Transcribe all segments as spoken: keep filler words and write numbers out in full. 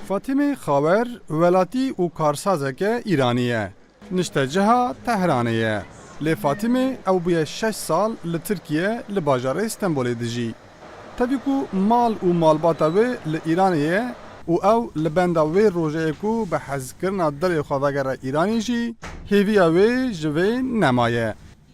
Fatîme Xawer welatî û karsazeke Îranî ye. Nişteciha Tehranê ye. Lê Fatîme ew bûye şeş sal li Tirkiye li bajarê Stenbolê dijî. Tevî ku mal û malbata wê li Îranê ye û ew li benda wê rojeyê ku bi hezkirina dilê xwe vegere Îranê jî, hêviya wê ji vê nemaye.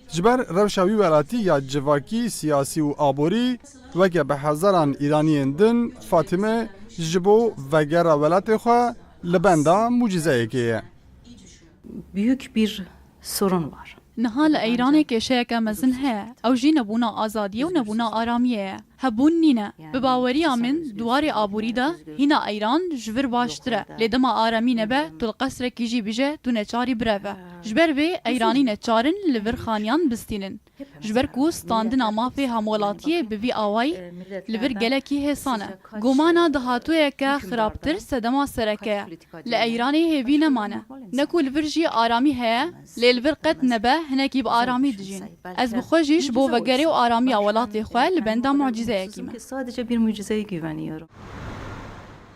Ji ber rewşa wî welatî ya civakî, siyasî û aborî, weke bi hezaran Îraniyên din, Fatîme ji bo vegera welatê xwe li benda mucîzeyekê ye. Büyük bir sorun var. Niha li Eyranê kêşeyeke mezin heye. Ew jî nebûna azadiyê û nebûna aramiyê ye. Hebûn nîne. Bi baweriya min, di warê aborî de hîna Eyran ji vir baştir e. Lê dema aramî nebe, tu li qesrekî jî bije, tu neçarî bireve. Ji ber vê Eyranî neçar in li vir xaniyan bistînin. Ji ber ku standina mafê hemwelatiyê bi vî awayî li vir gelekî hêsan e. Gomana dahatoyeke xirabtir sedema sereke ye. Li Eyranê hêvî nemane. Ne ku li vir jî aramî heye, lê li vir qet nebe hinekî bi aramî dijîn. Ez bi xwe jî ji bo vegerê û aramiya welatê xwe li benda mucîzeyekî me. Sadece bir mucizeye güveniyorum.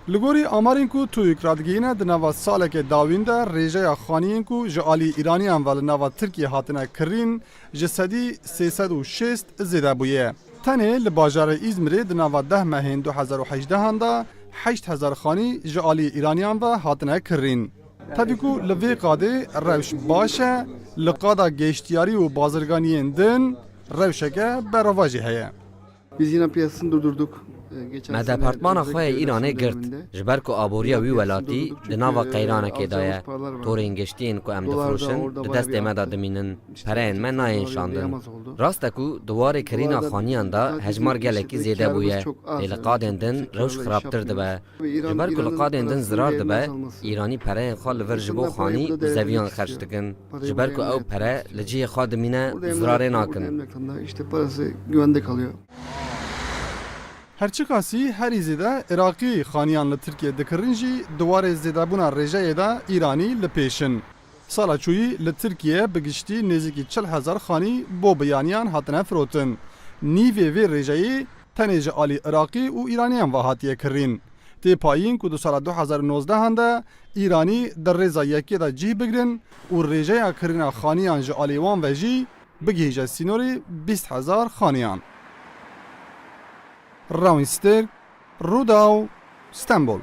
Li gorî amarên ku TÜİK radigihîne, di nava saleke dawîn de rêjeya xaniyên ku ji alî Îraniyan ve li nava Tirkiyê hatine kirîn, ji sedî sê sed û şêst zêde bûye. Tenê li bajarê Îzmirê di nava deh mehên du hezar û hejdehan de heşt hezar xanî ji alî Îraniyan ve hatine kirîn. Tevî ku li vê qadê rewş baş e, li qada geştiyarî û bazirganiyên din rewşeke berava jî heye. Biz yine piyasasını durdurduk. Ee, geçen Me sene departmana xwe yê Îranê girt, ji ber ku aboriya wî welatî di nava qeyranekê de ye. Torên geştiyên ku em difiroşin, di destê me de dimînin. Pereyên me nayên şandin. Rast e ku di warê kirîna xaniyan de hejmar gelekî zêde bûye, lê li qadên din rewş xirabtir dibe. Ji ber ku li qadên din zirar dibe, Îranî pereyên xwe li vir ji bo xanî û zeviyan xerc dikin. Ji ber ku ew pere li cihê xwe dimîne, zirarê nakin. Her çiqasî herî zêde Iraqî xaniyan li Tirkiye dikirin jî, di warê zêdebûna rêjeyê de Îranî li pêş in. Sala çûyî li Tirkiye bi giştî nêzîkî çil hezar xanî bo biyaniyan hatine firotin. Nîvê vê rêjeyê tenê ji alî Iraqî û Îraniyan ve hatiye kirîn. Tê payîn ku di sala du hezar û nozdehan de Îranî di rêza yekê de cih bigrin û rêjeya kirîna xaniyan ji alî wan ve jî bigihîje sînorê bîst hezar xaniyan. Rawîn Stêrk, Rûdaw, Stenbol.